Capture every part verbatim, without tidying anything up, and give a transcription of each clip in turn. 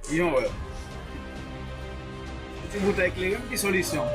Yon wè. Ti boutèy klere m, ki solisyon?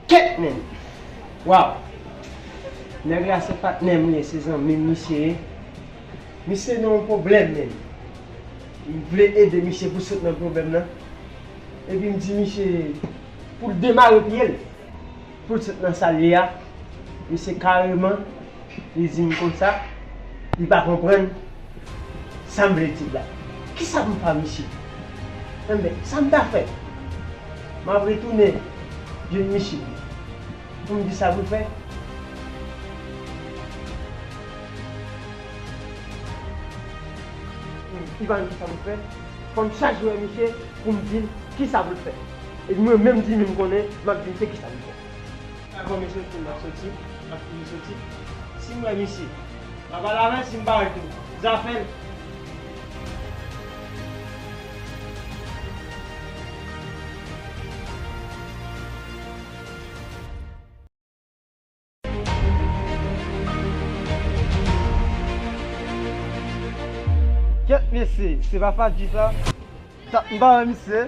Kèt, menn! Waw! Nèg la se patnè m li ye, se zanmi m misye ye. Misye nan yon pwoblèm, menn. M vle ede misye pou sot nan pwoblèm nan. Epi m di misye pou l demare pye l, pou l sot nan sa l ye a. Misye kareman, li di m konsa, li pa konprann sa m vle di l la. Kisa pou m fè a misye? Enben, sa m ta fè? M ap retounen jwenn misye pou m di sa pou l fè. Li pa menm di sa pou l fè. Fò m chache wè misye pou m di l kisa pou l fè. E mwen menm di menm konnen, m ap di misye kisa pou l fè. Avan misye fin, m ap soti, m ap toujou soti. Si m wè misye, m ap pale avè l, si m pa wè l tou, zafè l. Kèt mesye, se pa Fadji sa? Sa, m pa wè misye.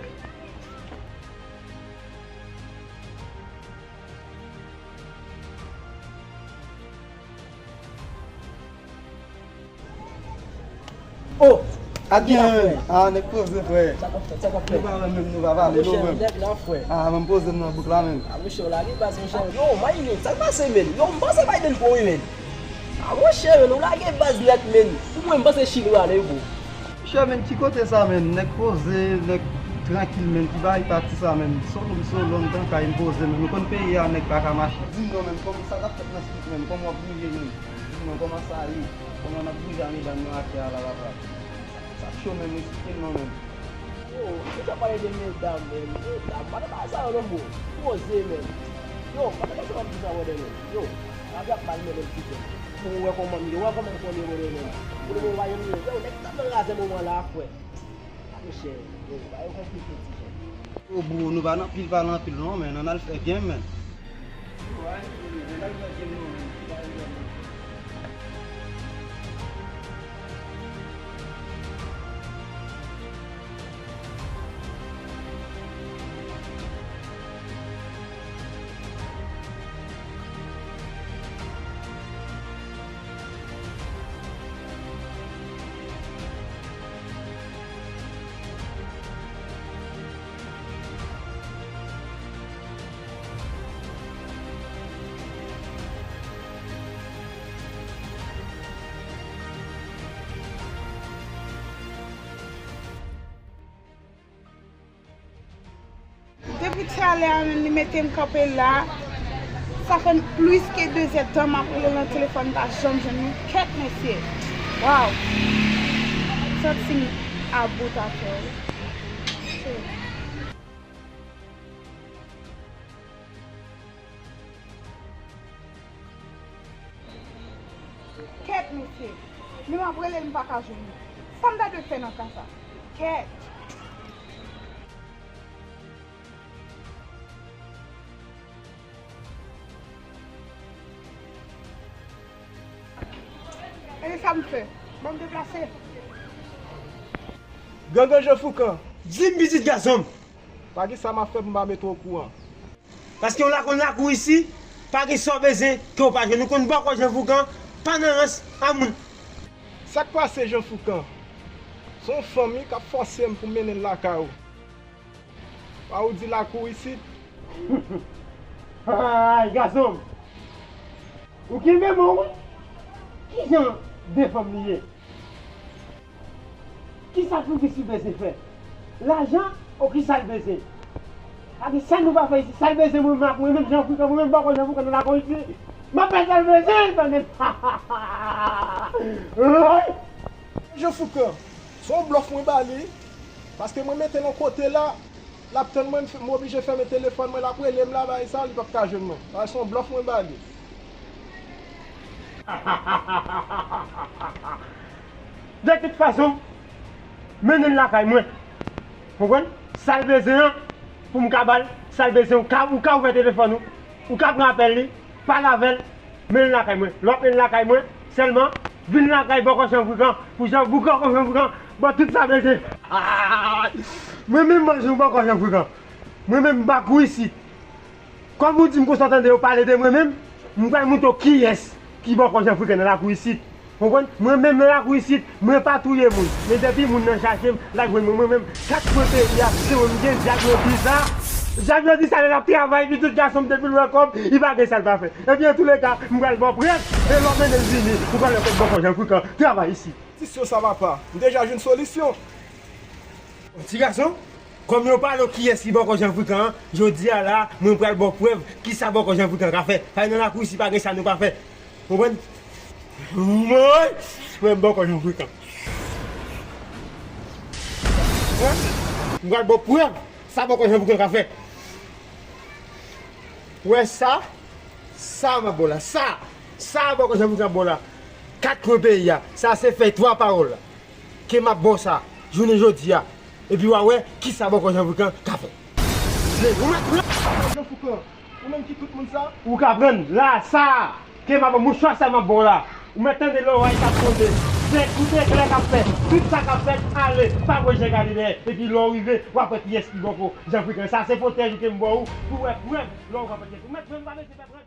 Oh! Adyen, ah, nèg poze, frè. Sa k ap fèt, sa k ap fèt? Nou pa wè menm, nou pa pale, nou menm. Nèg la, frè. Ah, menm poze m nan bouk la, menm. Ah, monchè, ou lage baz, monchè. Yo, Mayline, sa k pase, menn? Yo, m panse Mayline pou wi, menn. Ah, monchè, menn, ou lage baz nèt, menn. Pou mwen, m panse Chili w ale, bro. Monchè, menn, ki kote sa, menn? Nèg poze, nèg trankil, menn. Ki bagay pati sa, menn? Solo m solo, m nan kay m poze, menn. Ou konn peyi a, nèg pa ka mache. Di m non, menn, kòman sa k ap fèt nan street, menn? Kòman w ap bouje, menn? Di mwen kòman sa ye, kòman n ap bouje a medam yo atè a la papa. Sa cho menm, eksplike m non menm. Yo, ou t ap pale de medam menm, medam, pa nan bagay sa yo non bro. Poze menm. Yo, pa nan bagay sa yo ap di sa brother menm. Yo, lavi ap mal menm ti frè. Ou wè kòman m ye, ou wè kòman m konnen brother menm. Pou le moman pa janm ye. Yo, nèg sa nan razè moman la frè. Monchè, yo, bagay yo konplike ti frè. Yo bro, nou pa nan pil pale anpil non, men ann al fè game, men. Depi talè a menm, li mete m kanpe la. Sa fè plis ke de zè tan m ap rele l nan telefòn, m pa janm jwenn li. Kèt mesye. Waw. Santi m about atè wi. Kèt mesye. Men m ap rele l, m pa ka jwenn li. Sa m ta dwe fè nan ka sa? Kèt. E sa m fè? Ban m deplase. Gangan Jan Foukan. Di m pitit gason m. Pa gen sa m ap fè pou m pa mete w okouran. Paske w la konn lakou isi, pa gen sa w bezwen ke w pa jwenn. Ou konn bòkò Jan Foukan pa nan rans a moun. Sa k pase Jan Foukan? Se yon fanm wi k ap fòse m pou m mennen l lakay ou. Pa ou di lakou isit. Ay, gason m! Ou kenbe men w wi. Ki jan de fanm li ye? Kisa pou Kristi bezwen fè? Lajan ou kisa l bezwen? Gade sa nou pa fè isit. Sa l bezwen mwen, m ap mwen menm Jan Foukan, mwen menm bòkò Jan Foukan nan lakou isit. M ap fè sa l bezwen, tande. Jan Foukan, se yon blòf mwen ba li. Paske mwen mete l yon kote la, l ap tann mwen, m oblije fèmen telefòn mwen, l ap rele m la, bagay sa, li p ap ka jwenn mwen. Bagay se yon blòf mwen ba li. De tout fason, mennen l lakay mwen. Konprann? Sa l bezwen an, pou m ka ba l, sa l bezwen, ou ka, ou ka ouvè telefòn ou, ou ka pran apèl li, pale avè l, mennen l lakay mwen. Lè w ap mennen l lakay mwen, sèlman, vin lakay bòkò Jan Foukan, pou Jan, bòkò Jan Foukan, ban tout sa bezwen. Mwen menm manje yon bòkò Jan Foukan. Mwen menm m pa kou isit. Kòm ou di m konsa w tande yo pale de mwen menm, m pral montre w kiyès ki bòkò Jan Foukan nan lakou isit. Konprann? Mwen menm nan lakou isit, mwen pa touye moun. Men depi moun nan chache m, l ap jwenn mwen. Mwen menm, kat kwen peyi a, se mwen m gen, Jack Lodi sa. Jack Lodi sa, lè l ap travay, epi tout gason m depi l wè kòb, li pa gen sa l pa fè. Epi antouleka, m pral ba w prèv, e lè w mennen l vini, ou pral wè kòb bòkò Jan Foukan travay isit. Solisyon sa papa, m deja jwenn solisyon. Ti gason, kòm yo pale w kiyès ki bòkò Jan Foukan an, jodi a la, mwen pral ba w prèv kisa bòkò Jan Foukan ka fè. Paske nan lakou isi pa gen sa nou pa fè. Konprann? Mwen, mwen bòkò Jan Foukan. Mwen pral ba w prèv sa bòkò Jan Foukan ka fè. Wè sa, sa m ap ba w la, sa, sa bòkò Jan Foukan ap ba w la. Kat kwen peyi a, sa se fèy twa pawòl la. Ke m ap ba w sa, jounen jodi a. Epi w a wè, kisa bòkò Jan Foukan ka fè. Jan Foukan, ou menm ki tout moun sa? Ou ka pran la, sa, ke m ap ba w, mouchwa sa m ap ba w la. Ou mèt tande lòray k ap konte. Se kout eklè k ap fè. Tout sa k ap fèt, ale, pa voye je gade dèyè. Epi lè w rive, w ap wè kiyès ki bòkò Jan Foukan. Sa se pwotèj ou ke m ba w, pou w wè prèv, lè w wè kiyès. Ou mèt jwenn, pa bezwen pè pran.